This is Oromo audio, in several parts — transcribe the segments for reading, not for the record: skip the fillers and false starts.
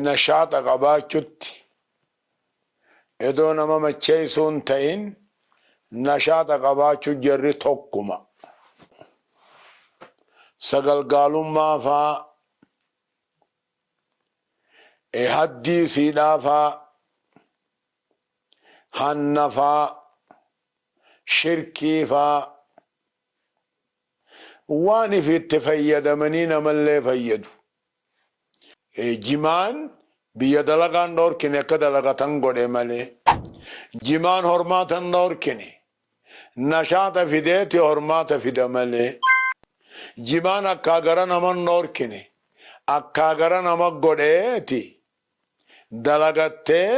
Nashaaxa qabaachutti edoo nama macheessuu hin ta'in nashaaxa qabaachuu jarri tokkuma. Sagalgaalummaa faa, haddii siidhaa faa, hanna faa, shirkii faa, waan ifi itti fayyadamanii namallee fayyadu. Jimaan biyya dalagaan dhoorkine akka dalagatan godhe malee. Jimaan hormaatan dhoorkine. Nashaaxa fideeti hormaata fida malee. Jimaan akkaa gara naman dhoorkine. Akkaa gara nama godheeti dalagattee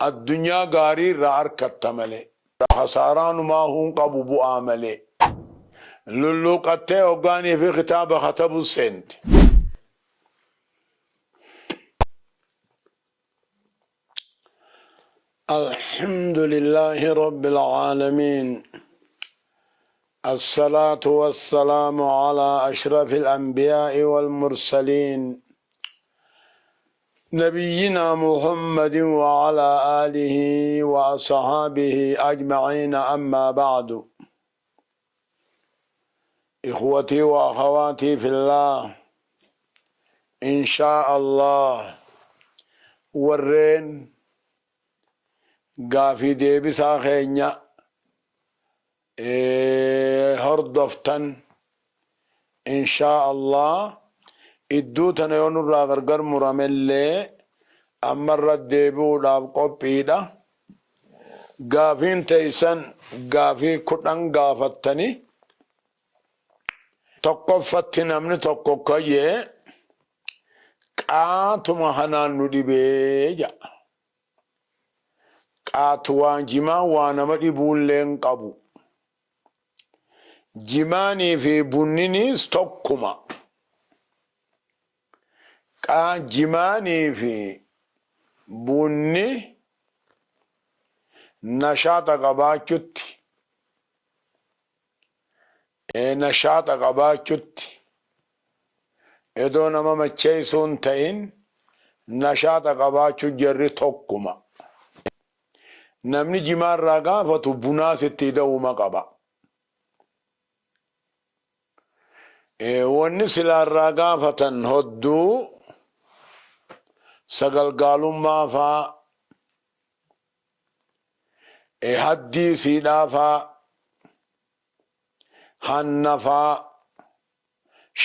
addunyaa gaarii irraa arkatta malee. Khasaaraanumaa hun qabu bu'aa malee. Lulluuqattee hoggaanii fi kitaaba katabu seente. الحمد لله رب العالمين، الصلاة والسلام على أشرف الأنبياء والمرسلين، نبينا محمد وعلى آله وأصحابه أجمعين، أما بعد. إخوتي وأخواتي في الله، إن شاء الله warreen gaafii deebisaa keenya hordoftan, inshaa Allah idduu tana yoo nurraa gargar muramellee ammarra deebi'uudhaaf qophiidha. Gaafiin teeysan gaafii 10 gaafattani. Tokkoffatti namni tokko kayyee qaatuma kanaan nu dhibee jedha. Qaatu waan jimaan waa nama dhibuullee hin qabu. Jimaanii fi bunniniis tokkuma. Qaa jimaanii fi bunni nashaaxa qabaachutti nashaaxa qabaachutti edoo nama macheessuu hin ta'in nashaaxa qabaachuu jarri tokkuma. Namni jimaarraa gaafatu bunaas itti ida'uuma qaba. Wanni silaarraa gaafatan hodduu sagalgaalummaa faa, haddii siidhaa faa, hanna faa,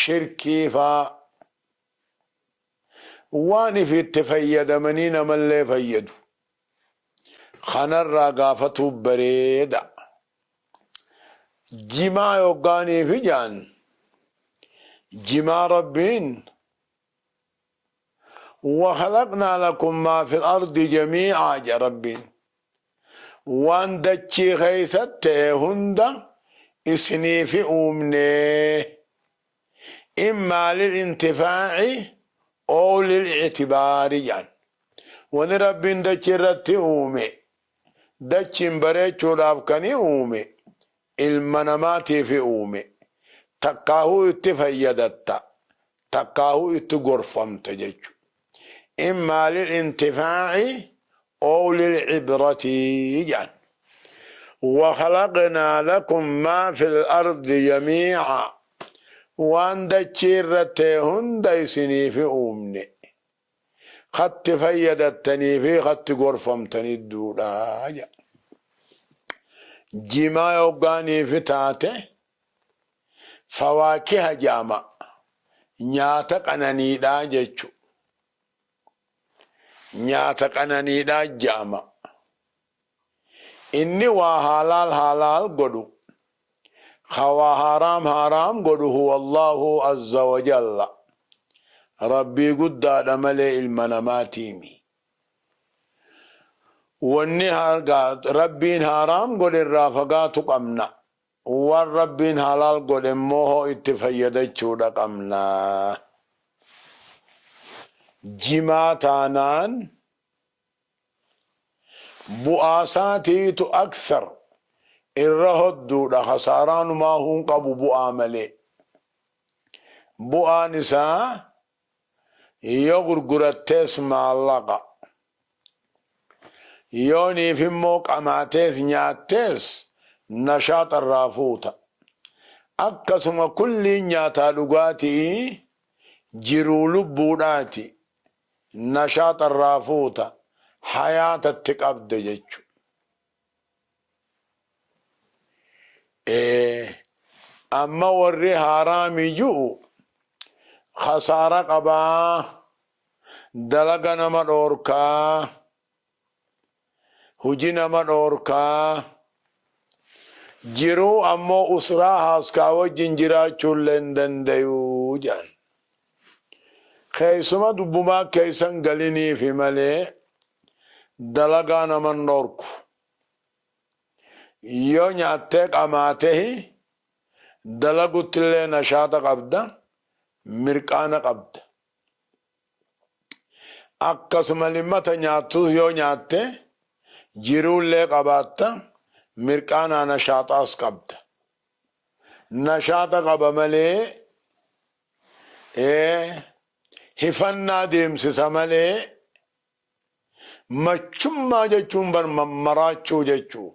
shirkii faa, waan ifi itti fayyadamanii namallee fayyadu. Kanarraa gaafatuu bareeda. Jimaa yoggaanii fi jaan jimaa Rabbiin وخلقنا لكم ما في الأرض جميعا ja Rabbiin waan dachii keessa ta'e hunda isiniifi uumnee إما للانتفاع أو للاعتبار jaan. Wani Rabbiin dachii irratti uume dachiin bareechuudhaaf kani uume ilma namaatiifi uume, takkaahuu itti fayyadatta takkaahuu itti gorfamta jechu. إما للانتفاع أو للعبرة jaan. وخلقنا لكم ما في الأرض جميعا waan dachii irratti hunda isiniifi uumne katti fayyadattanii fi katti gorfamtanii duudhaa jedha. Jimaa yoggaaniifi taate fawaakiha jaama, nyaata qananiidhaa jechu. Nyaata qananiidhaa jaama. Inni waa halaal halaal godhu ka waa haaraam haaraam godhu هو الله عز وجل, Rabbii guddaadha malee ilma namaatiimi. Wanni Rabbiin haaraam godhe irraa fagaatu qabna. Waan Rabbiin halaal godhe immoo hoo itti fayyadachuudha qabna. Jimaa taanaan bu'aa isaatiitu أكثر irra hodduudha, khasaaraanumaa hun qabu bu'aa malee. Bu'aan isaa Yoo gurgurattees maallaqa. Yooniif immoo qamaatees nyaattees nashaaxa irraa fuuta. Akkasuma kulliin nyaataa dhugaatii jiruu lubbuudhaati nashaaxa irraa fuuta, hayaatatti qabda jechu. Amma warri haaraami ju'u khasaara qabaa, dalaga nama dhoorkaa, huji nama dhoorkaa, jiruu ammoo usraa haaskaa wajjin jiraachuullee hin dandayuu jedhan. Keessuma dubbumaa keessan galiniifi malee dalagaa naman dhoorku. Yoo nyaattee qamaatehi dalaguttillee nashaata qabda, mirqaana qabda. Akkasuma limmata nyaattus yoo nyaatte jiruullee qabaatta, mirqaanaa nashaaxaas qabda. Nashaata qaba malee, hifannaa deemsisa malee, machummaa jechuun bar mammaraachuu jechuu.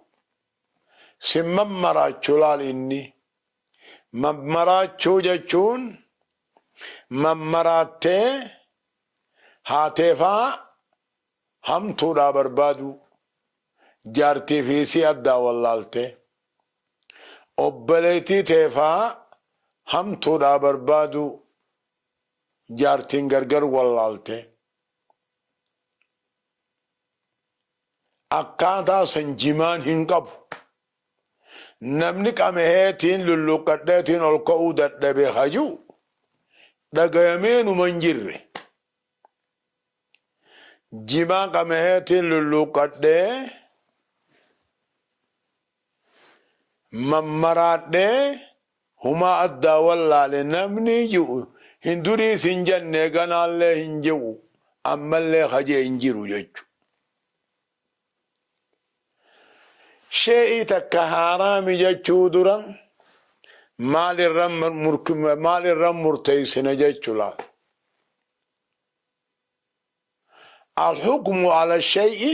Si mammaraachuu laal inni. Mammaraachuu jechuun mammaraattee haateefaa hamtuudhaa barbaaduu. Jaartii fi isii addaa wallaaltee. Obboleettii teefaa hamtuudhaa barbaaduu. Jaartiin gargar wallaaltee. Akkaataa san jimaan hin qabu. Namni qameheetiin lulluuqqadheetiin ol ka'uu dadhabe haju dhagayameenuma hin jirre. Jimaa qameheetiin lulluuqqadhee mammaraadhee humaa addaa wallaale namni ji'u hin duriis hin jenne, ganaallee hin ji'u, ammallee hajee hin jiru jechu. Shee'ii takka haaraami jechuu dura maal irra murteessina jechu laal. Alhukmu ala shay'i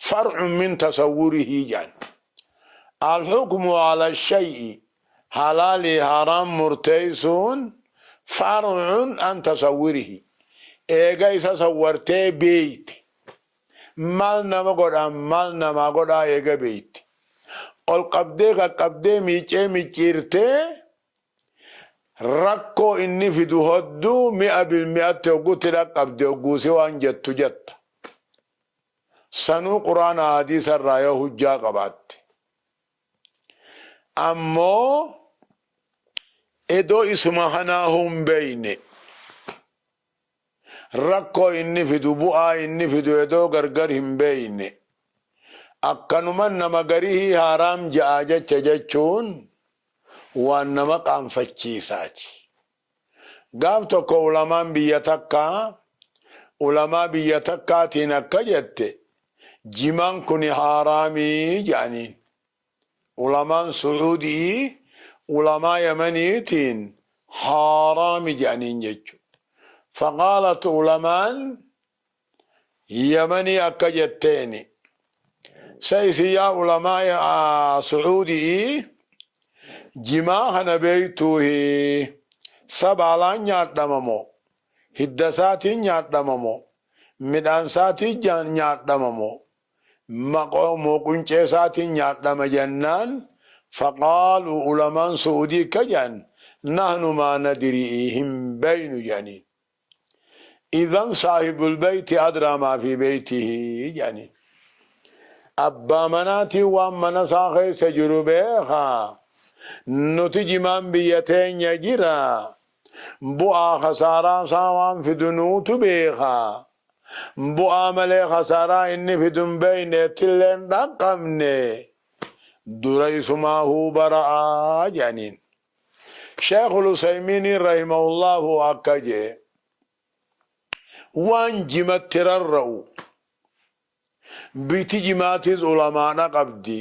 far'un min tasawwurihi jedhan. Alhukmu ala shay'i, halaalii haaraam murteessuun, far'un an tasawwurihi. Eega isa sawwartee beeyte. Maal nama godhaa, maal namaa godhaa eega beeyte. Ol qabdee qaqqabdee miicee micciirtee rakkoo inni fidu hodduu mi'a bilmi'atti hoggutti dhaqqabde hogguusi waan jettu jetta. Sanuu quraana hadiisa irraa yoo hujjaa qabaatte. Ammoo edoo isuma kanaa hin beeyne, rakkoo inni fidu bu'aa inni fidu edoo gargar hin beeyne, akkanuma nama garihii haaraam ja'a jecha jechuun waan nama qaanfachiisaati. Gaaf tokko ulamaan biyya takkaa ulamaa biyya takkaatiin akka jette, jimaan kun haaraamii jedhaniin. Ulamaan Su'uudii ulamaa Yamaniitiin haaraami jedhaniin jechu. Faqaalat, ulamaan Yamanii akka jetteeni, sa isin yaa ulamaa Su'uudii jimaa kana beeytuuhi? Sa baalaan nyaadhama moo hidda isaatiin nyaadhama moo midhaan isaatiin nyaadhama moo moo quncee isaatiin nyaadhama jennaan, faqaaluu, ulamaan Su'uudii akka jedhan, nahnu maa nadrii, hin beeynu jedhaniin. Idan saahibul beeyti adraa maa fi beeytihi jedhaniin. Abbaa manaatiin waan mana isaa keessa jiru beekaa. Nuti jimaan biyya teenya jira. Bu'aa khasaaraa isaa waan fidu nuutu beekaa. Bu'aa malee khasaaraa inni fidu hin beekne, ittillee hin dhaqqabne. Dura isumaahuu bara'aa jedhaniin. Sheekhul Usaymiiniin rahimahullahu akka jee, waan jimatti rarra'u biyti jimaatis ulamaadha qabdi.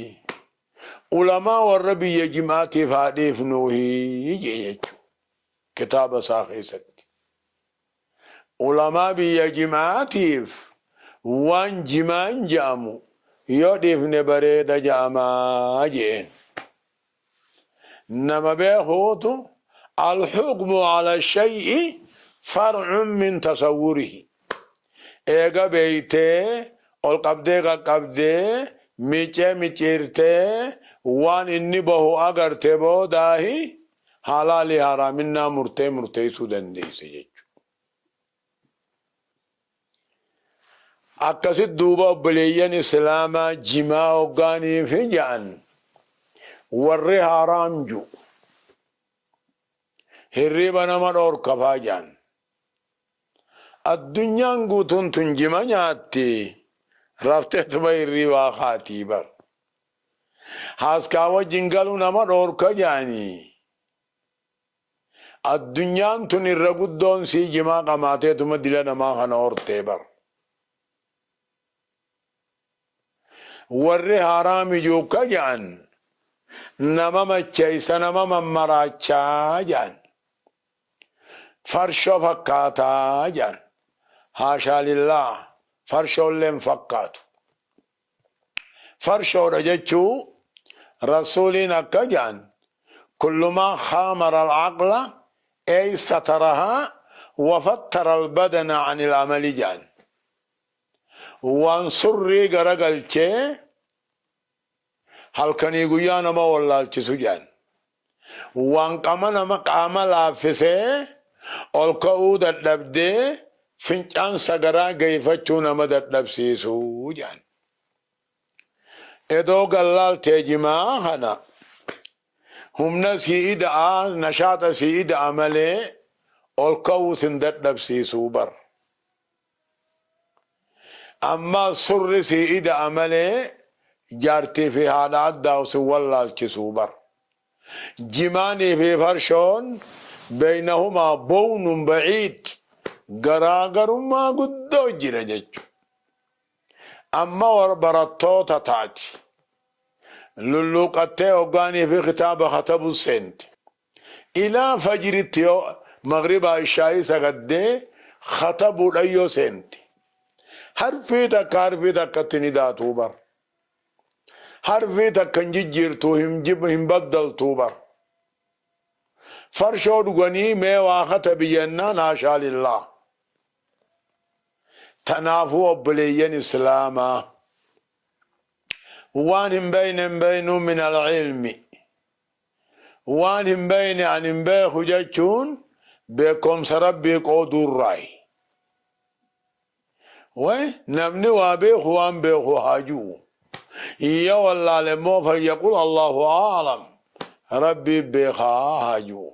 Ulamaa warra biyya jimaatiif haa dhiifnuuhi jee jechu kitaaba isaa keessatti. Ulamaa biyya jimaatiif waan jimaan je'amu yoo dhiifne bareeda je'amaa je'een. Nama beekuutu alxukmu ala shay'i farcun min tasawwurihi. Eega beeytee ol qabdee qaqqabdee miicee micciirtee waan inni bahu agarte boodaahi halaalii haraaminaa murtee murteessuu dandeesse jechuudha. Akkasit duuba obboleeyyan islaamaa jimaa hoggaanii fi ja'an warri haraam ju hirriba nama dhoorkafaa ja'an. Addunyaan guutuun tun jima nyaatti rafteetuma hirribaa kaatii bar. Haaskaa wajjin galuu nama dhoorka ja'anii. Addunyaan tun irra guddoon sii jimaa qamaateetuma dila namaa kana hortee bar. Warri haraami juukka ja'an nama macheeysa nama mammaraachaa ja'an. Farshoo fakkaataa ja'an. Haashaa lillah farshoollee hin fakkaatu. Farshoodha jechuu rasuuliin akka ja'an kullu maa khaamara al-aqla ay satarahaa wa fattara al-badana an il-amali ja'an. Waan surrii garagalchee halkanii guyyaa nama wallaalchisu jedhan. Waan qama nama qaama laaffisee ol ka'uu dadhabdee fincaan sagaraa geeyfachuu nama dadhabsiisu jedhan. Edoo gallaaltee jimaa kana humna sii ida'a nashaaxa sii ida'a malee ol ka'uu sin dadhabsiisuu bar. Amma surri sii ida'a malee jaartii fi haadha addaa sin wallaalchisuu bar. Jimaanii fi farshoon beeynahumaa bownun baciid garaagarummaa guddoo jira jechuudha. Amma war barattoota taati. Lulluuqattee hoggaanii fi kitaaba katabu seente. Ilaa fajritti yoo maghribaa ishaayii sagaddee katabuudhaan yoo seente. Harfii takka harfii takkatti ni daatuu bar. Harfii takka hin jijjiirtuu hin baddaltuu bar. Farshoo dhuganii mee waa katabi jennaan haashaa lillah. Tanaafuu obboleeyyan islaamaa waan hin beeyne hin beeynuu min al-ilmi. Waan hin beeyne an hin beeku jechuun beekumsa Rabbii qooduurraayi. Way namni waa beeku waan beeku haa ji'u. Yoo wallaale immoo falyaqul Allahu a'lam Rabbii beekaa haa ji'u.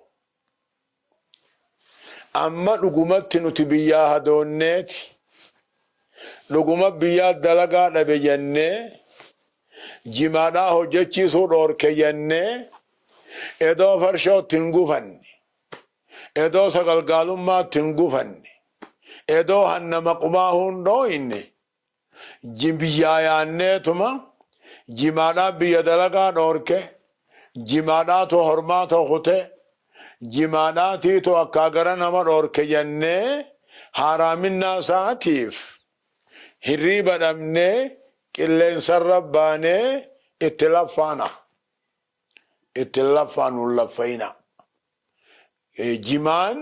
Amma dhugumatti nuti biyyaa hadoonneeti. Dhuguma biyyaa dalagaa dhabe jennee jimaadhaa hojjechiisuu dhoorke jennee edoo farshootti hin gufanne. Edoo sagalgaalummaatti hin gufanne. Edoo hanna maqumaa hin dhooyne. Biyyaa yaanneetuma jimaadhaa biyya dalagaa dhoorke. Jimaadhaatu hormaata kute. Jimaadhaatiitu akkaa gara nama dhoorke jennee haaraaminaa isaatiif hirriiba dhabnee qilleensarra baanee itti laffaana. Itti laffaanu laffayina. Jimaan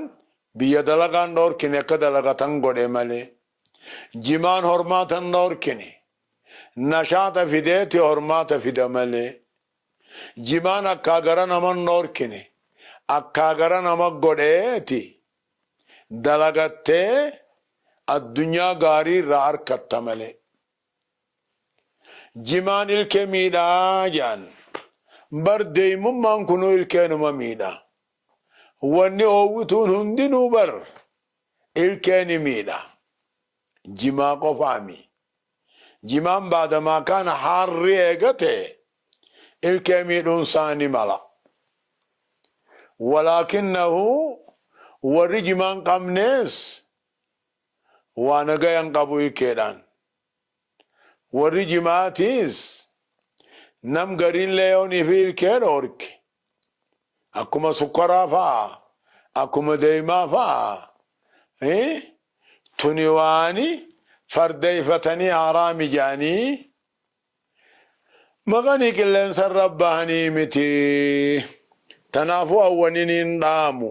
biyya dalagaan dhoorkine akka dalagatan godhe malee. Jimaan hormaatan dhoorkine. Nashaata fideeti hormaata fida malee. Jimaan akkaa gara nama dhoorkine. Akkaa gara nama godheeti. Dalagattee addunyaa gaarii irraa argatta malee. Jimaan ilkee miidhaa jedhan. Bar deemummaan kunuu ilkeenuma miidha. Wanni oowwituun hundinuu bar ilkeeni miidha. Jimaa qofaami. Jimaan baadamaa kana harri eegate ilkee miidhuun isaa ni mala. Walaakinnahu warri jimaan qabnees waa nagayan qabu ilkeedhaan. Warri jimaatiis nam gariin leeyoonii fi ilkee dhoorke. Akkuma sukkaraa fa'a, akkuma deemaa fa'a. Tuni waani fardeeyfatanii haraami je'anii maqanii qilleensarra bahanii miti. Tanaafuu awwaniniin dhaamu.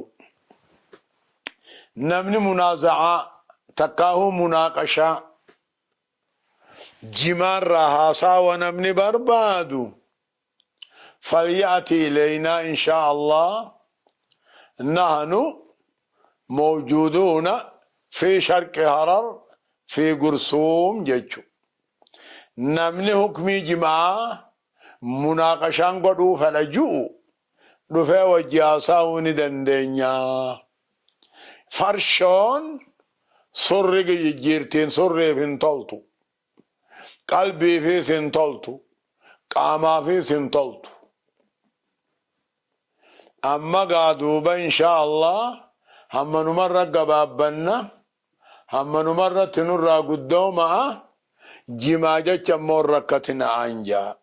Namni munaaza'aa takkaahuu munaaqashaa jimaarraa haasaawa namni barbaadu falya'ti ilaynaa inshaa Allah nahnu mawjuuduuna fi sharqi Harar fi Gursuum jechu. Namni hukmii jima'aa munaaqashaan godhuu fedha ju'u dhufee wajji haasaawuu ni dandeenya. Farshoon surri jijjiirtiin surriif hin toltu. Qalbiifiis hin toltu. Qaamaafiis hin toltu. Amma gaa duuba inshaa Allah hammanumarra gabaabbanna, hammanumarratti nurraa guddooma'a, jimaa jecha immoo hin rakkatina'aan ja'a.